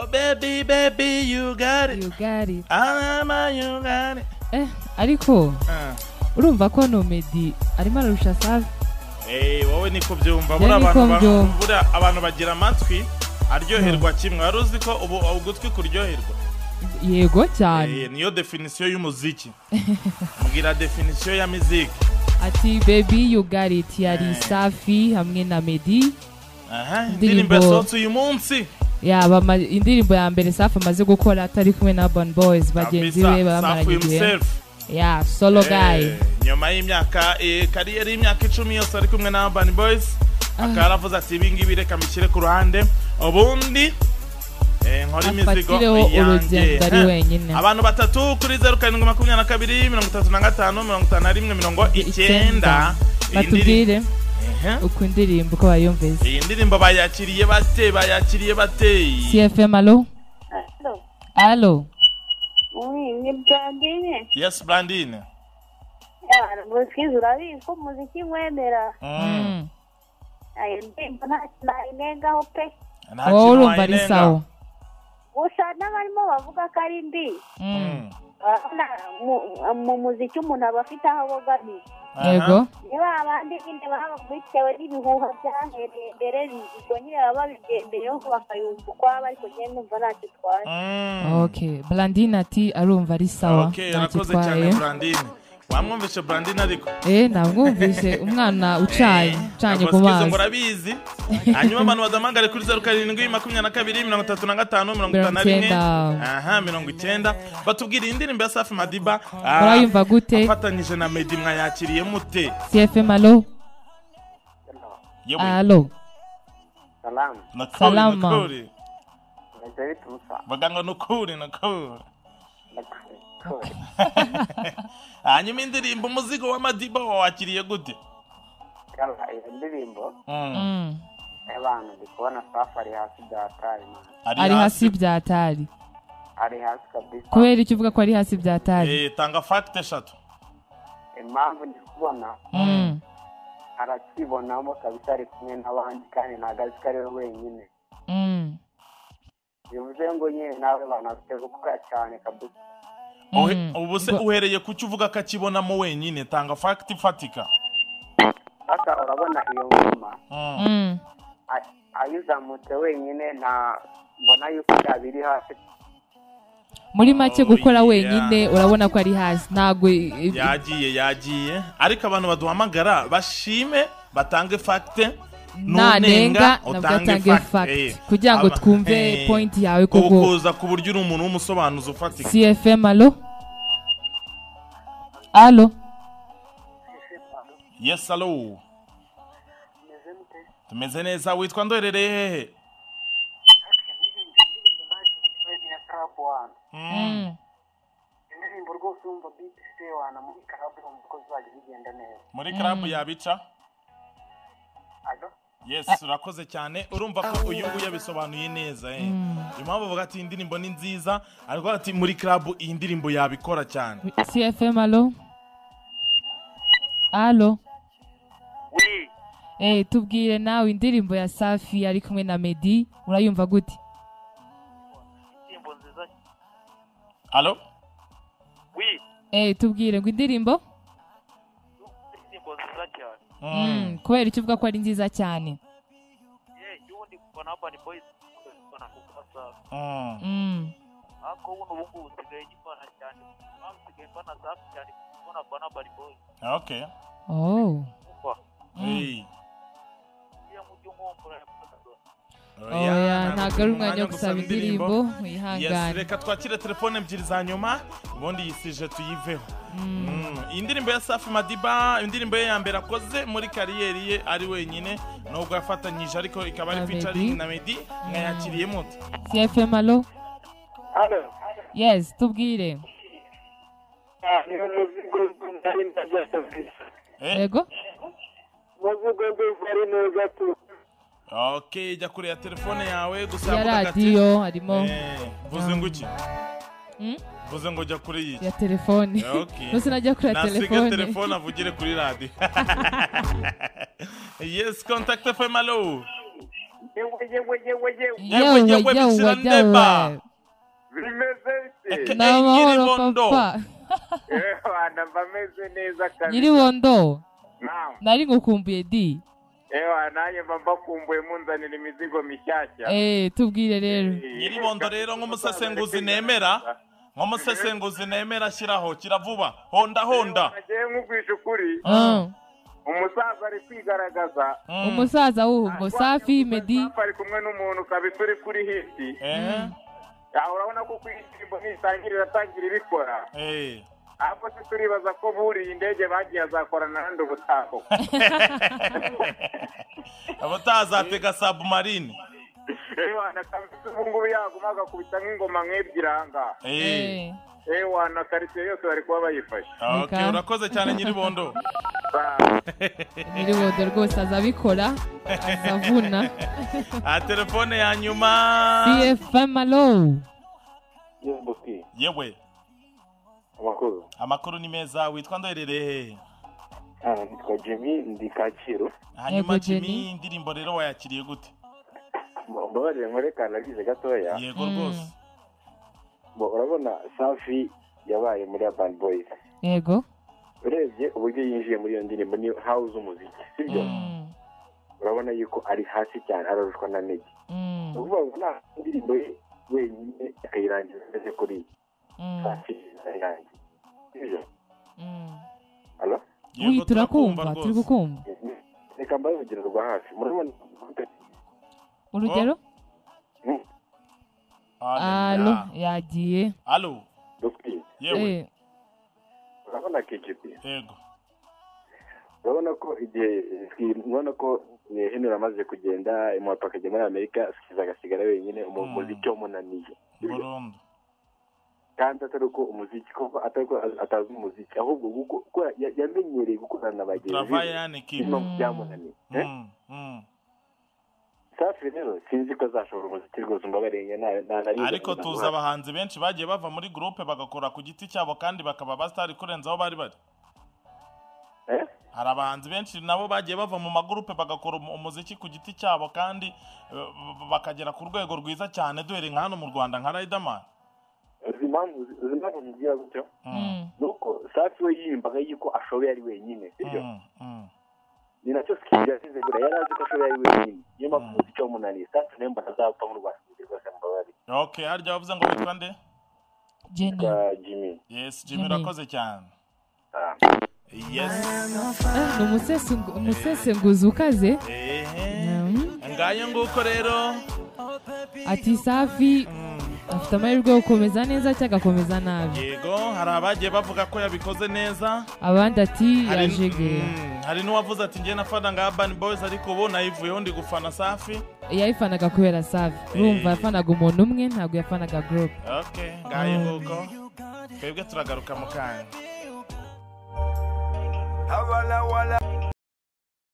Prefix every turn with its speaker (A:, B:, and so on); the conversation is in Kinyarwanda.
A: Oh baby baby you got it.
B: You got it.
A: Ama you got it.
B: Ariko
A: Ah.
B: urumva ko no Meddy arimo ararusha Safi.
A: Wowe niko byumva.
B: Njye
A: Buriya
B: niko
A: abantu
B: mbyumva.
A: buriya abantu bagira amatwi aryoherwa kimwe. Wari uzi ko ubu ugutwi kuryoherwa?
B: Yego cyane.
A: Niyo definition y'umuziki. Mbwira definition ya muziki.
B: Ati baby you got it yari Safi hamwe na Meddy.
A: Aha,
B: Indirimbo-
A: indirimbo yasohotse uyu munsi.
B: Yaba indirimbo ya mbere Safi amaze gukora atari kumwe na Urban Boys bagenzi
A: Kabisa,
B: be bamaranye
A: Safi
B: igihe.
A: himself.
B: Yeah, solo guy.
A: Nyuma y'imyaka kariyeri y'imyaka 10 yose ari kumwe na Urban Boys, akaba yaravuze ati ibi ngibi reka mbishyire ku ruhande, ubundi nkore imizigo
B: Afatireho
A: yanjye.
B: urugendo ari wenyine.
A: Abantu batatu kuri 0722 35 51 90.
B: Batubwire
A: Ehe.
B: uko indirimbo uko bayumvise.
A: Iyi ndirimbo bayakiriye bate? Bayakiriye bate?
B: CFM, allo?
C: Allo.
B: Allo.
C: Oui, ni Brandine.
A: Yes, Brandine.
C: Muziki urabizi ko umuziki nkwemera. Ayo ndirimbo nta kintu nayinengaho pe.
A: Nta
B: Wowe
A: kintu
B: urumva ari
A: wayinenga.
B: sawa.
C: Gusa n'abarimo bavuga ko ari mbi. Urabona mu muziki umuntu aba afite aho abogamiye.
A: Aha.
B: Yego.
C: Niba abandi nyine baba bitewe n'ibihuha byahereye mbere, ubwo nyine baba babigendeyeho bakayumva ukwabo, ariko njyewe numva ntacyo itwaye.
B: Okay, Blandine ati arumva ari sawa.
A: Okay,
B: Ntacyo
A: arakoze cyane
B: itwaye.
A: Brandine. Wamwumvishe Brandine ariko?
B: Namwumvishe umwana ucanye ucanye ku
A: Ntabwo
B: mazi.
A: ngo urabizi. Hanyuma abantu baduhamagare kuri 07 22 35 51
B: 90.
A: Aha, 90, batubwira iyi ndirimbo ya Safi Madiba
B: Murayumva gute?
A: afatanyije na Meddy, mwayakiriye mute?
B: CFM, allo?
A: Yewe.
B: Allo.
D: Salamu.
A: Nakuri.
B: Salama.
A: Nakuri.
D: Meze bite umusa?
A: Baga ngo nukuri nakuri.
D: Ndakuri.
A: Hanyuma indirimbo umuzigo wa Madiba wawakiriye gute?
D: Kala iyo ndirimbo abantu ndi kubona Safi ari hasi byatari man.
B: Ari hasi byatari.
D: Ari hasi kabisa.
B: Kubera icyo uvuga ko ari hasi byatari?
A: Tanga fact eshatu.
D: Impamvu ndi kubona arakibonamo kabisa, ari kumwe n'abandi kandi ntabwo azi ko ari we wenyine. Bivuze ngo nyine nawe bantu bafite gukora cyane kabisa.
A: Ubu se uhereye ku cyo uvuga ko akibonamo wenyine? Tanga fact ifatika.
D: Sasa urabona iyo ngoma ayizamutse wenyine nta mbona yuko yaba iri hasi.
B: Muri make
A: Oh,
B: gukora
A: yeah.
B: wenyine urabona ko ari hasi, ntabwo
A: Yagiye yagiye, ariko abantu baduhamagara bashime batange fact.
B: Nanenga nabwo atange fact kugira ngo twumve point yawe koko.
A: Kuza ku buryo uri umuntu w'umusobanuzi ufatika.
B: CFM, allo? Allo.
A: Yes, allo. Tumeze neza. Witwa ndorereye hehe?
D: Indirimbo rwose wumva beat wana muri club urumva ko zizajya zigenda neza.
A: Muri club yabica.
D: Allo.
A: Yes, urakoze cyane. Urumva ko uyu nguyu yabisobanuye neza. Impamvu avuga ati iyi ndirimbo ni nziza, ariko ati muri club iyi ndirimbo yabikora cyane.
B: CFM, allo? Allo.
D: Oui.
B: Tubwire nawe indirimbo ya Safi ari kumwe na Meddy urayumva gute?
E: Indirimbo nziza.
A: Allo.
E: Oui.
B: Tubwire ngo indirimbo
E: Indirimbo nziza cyane.
B: Kubera icyo uvuga ko ari nziza cyane?
E: Y'ubundi kuva na Urban Boys kubona kuva Safi. Ariko buno ubu ngubu nsigaye nyifana cyane. Impamvu nsigaye mfana Safi cyane kubona kuva na Urban Boys.
A: Okay.
B: Oh.
E: Umva.
A: Hey.
E: Iyo mujyi nkumbura yakoze.
B: Oya, ntabwo ari umwanya wo gusaba indirimbo.
A: Yes,
B: wihangane.
A: reka twakire telefone ebyiri za nyuma, ubundi yisije tuyiveho. Iyi ndirimbo ya Safi Madiba, indirimbo ye ya mbere akoze muri kariyeri ye ari wenyine, nubwo yafatanyije ariko ikaba ari
B: Na Meddy.
A: featuring na Meddy, mwayakiriye mute?
B: CFM, allo?
D: Allo.
B: Yes, tubwire.
D: Ni umuzigo ndari neza kabisa.
B: Yego.
D: Umuzigo ndumva ari neza tu.
A: Okay, jya kure ya telefone yawe gusa.
B: Ya
A: Yavugaga ati
B: radiyo harimo.
A: Mvuze ngo iki? Mvuze ngo jya kure y'iki?
B: Ya telefone.
A: Okay.
B: Nose najya kure ya
A: Nasiga
B: telefone.
A: telefone avugire kuri radiyo. Yes, Contact FM, allo?
D: Yewe yewe yewe.
A: Yewe yewe bishirandeba.
D: Bimeze bite?
B: Ni amahoro papa.
D: Ewa ndameze neza kabisa.
B: Nyiribondo.
D: Naam.
B: Nari ngukumbuye di.
D: Ewa nanjye mba mbakumbuye munzanira imizigo mishyashya.
B: Tubwire rero.
A: Nyiribondo rero nk'umusesenguzi nemera. Nk'umusesenguzi nemera shyiraho kiravuba. Honda honda.
D: Nagiye nkubwije ukuri. Umusaza ari kwigaragaza.
B: Umusaza w'ubu Safi Medi.
D: Safi ari kumwe n'umuntu kabisa uri kuri hiti. Urabona ko indirimbo nitangira iratangira ibikora. Ahubwo se turibaza ko buriye indege bagiye azakorana nandi ubutaha.
A: Abataza submarine.
D: Ewana kabisa ubu ngubu yaguma agakubita nk'ingoma nk'ebyiri aha ngaha. Ewana karitsiye yose bari kuba bayifashe.
A: Okay, urakoze cyane Nyiribondo.
B: Nyiribondo rwose azabikora azavuna.
A: Telefone ya nyuma.
B: CFM alo.
A: Yewe.
F: Amakuru.
A: Amakuru ni meza, witwa ndoherereye?
F: Nitwa Jimmy ndi Kacyiru.
A: Hanyuma Jimmy, indirimbo rero wayakiriye gute?
F: Mbabarire nkorekana nagize gatoya.
A: Yego rwose.
F: Urabona Safi yabaye muri Urban Boys.
B: Yego.
F: Urebye uburyo yinjiye muri iyo ndirimbo ni house umuziki, sibyo? Urabona yuko ari hasi cyane ararushwa na Meddy. Uvuga ngo nta ndirimbo ye wenyine akayirangiza ameze kuri Safi ayirangiye. Sibyo? Alo?
B: Yego turakumva, turi gukumva.
F: Reka mbahe urugero rwa hafi. Murabona
B: urugero? Alo, yagiye.
A: Alo. Yewe.
F: Urabona KGB?
A: Yego.
F: Urabona ko igihe urabona ko Henry amaze kugenda imwapa akajya muri Amerika asikiza agasigara wenyine umuziki wamunaniye.
A: Burundu.
F: Kandi atari uko umuziki koko atari ko atazi umuziki ahubwo kuko yamenyereye gukorana na bagenzi be.
A: Travail
F: équipe. Byamunaniye. Safi rero sinzi ko azashobora umuziki rwose mbabarenge nta
A: ariko tuzi abahanzi benshi bagiye bava muri groupe bagakora ku giti cyabo kandi bakaba basitari kurenza aho bari bari. Hari abahanzi benshi nabo bagiye bava mu magroupe bagakora umuziki ku giti cyabo kandi bakagera ku rwego rwiza cyane duhere nka hano mu Rwanda nka Riderman.
F: Impamvu ngira gutyo nuko Safi we yiyumvaga yuko ashoboye ari wenyine, sibyo? Ni nacyo Skizzy yasize gura yari azi ko ashoboye ari wenyine, niyo mpamvu umuziki wamunaniye. Safi nawe mbona azapfa nk'urwa Skizzy rwose mbabarire.
A: Okay, harya wavuze ngo witwa nde?
F: Jimmy.
A: Yes, Jimmy urakoze cyane. Yes.
B: Ni umusesenguzi ukaze.
A: Ngayo nguko rero.
B: Ati Safi afite amahirwe yo gukomeza neza cyangwa agakomeza nabi.
A: Yego, hari abagiye bavuga ko yabikoze neza,
B: abandi ati yajegeye.
A: Hari n'uwavuze ati njye nafana nga Urban Boys ariko ubu nayivuyeho ndi gufana Safi.
B: Yayifanaga kubera Safi. Urumva yafanaga umuntu umwe ntabwo yafanaga group.
A: Okay, ngayo nguko. Twebwe turagaruka mu kanya.